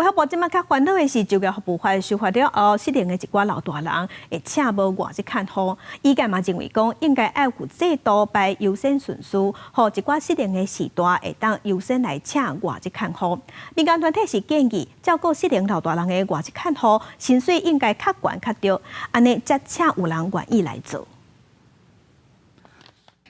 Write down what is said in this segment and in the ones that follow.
衛福部這擺較煩惱的是，就業服務法修法了後，失能的一寡老大人會請無外籍看護。醫界嘛認為講，應該愛有制度排優先順序，予一寡失能的序大會當優先來請外籍看護。民間團體是建議，照顧失能老大人的外籍看護，薪水應該較懸較著，按呢才請有人願意來做。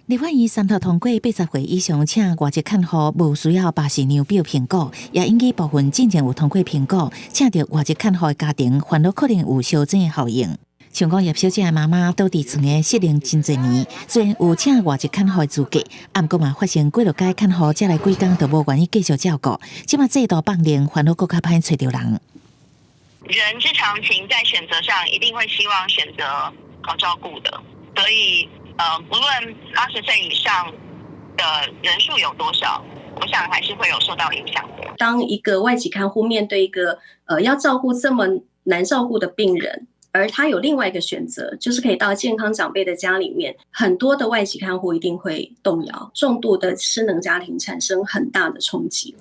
立法院三讀通過80歲以上請外籍看護，無需要巴氏量表評估，也引起部分進前有通過評估，請著外籍看護的家庭，煩惱可能有相爭效應。像講葉小姐的媽媽倒佇厝的失能真濟年，雖然有請外籍看護的資格，毋過嘛發生幾落擺看護才來幾工就無願意繼續照顧，這馬制度放靈，煩惱閣較歹揣著人。人之常情，在選擇上一定會希望選擇好照顧的，所以，不論80歲以上的人數有多少，我想還是會有受到影響的。當一個外籍看護面對一個要照顧這麼難照顧的病人，而他有另外一個選擇，就是可以到健康長輩的家裡面，很多的外籍看護一定會動搖，重度的失能家庭產生很大的衝擊。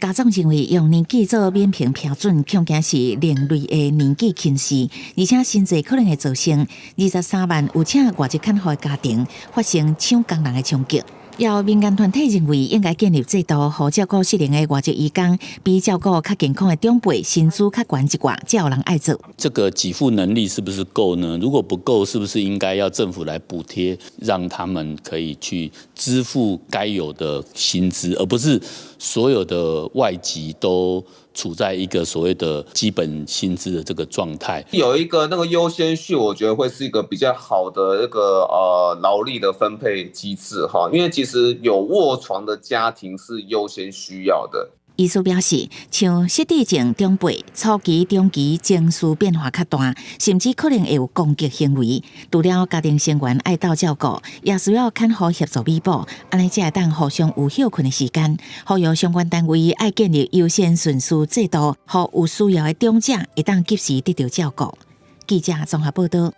家長認為用年紀做免評標準，恐驚是另類的年紀歧視，而且薪資可能會造成23萬有請外籍看護的家庭發生搶工人的衝擊。有民間團體認為應該建立制度，予照顧失能的外籍移工比照顧較健康的長輩薪資較懸一寡，才有人愛做。這個給付能力是不是夠呢？如果不夠，是不是應該要政府來補貼，讓他們可以去支付該有的薪資，而不是所有的外籍都處在一個所謂的基本薪資的這個狀態。有一個那個優先序，我覺得會是一個比較好的一個勞力的分配機制哈，因為其實有臥床的家庭是優先需要的。醫師表示，像失智症長輩初期、中期情緒變化較大，甚至可能會有攻擊行為。除了家庭成員愛鬥照顧，也需要看護協助彌補，按呢才會當互相有歇睏的時間。呼籲相關單位愛建立優先順序制度，予有需要的長者會當及時得到照顧。記者綜合報道。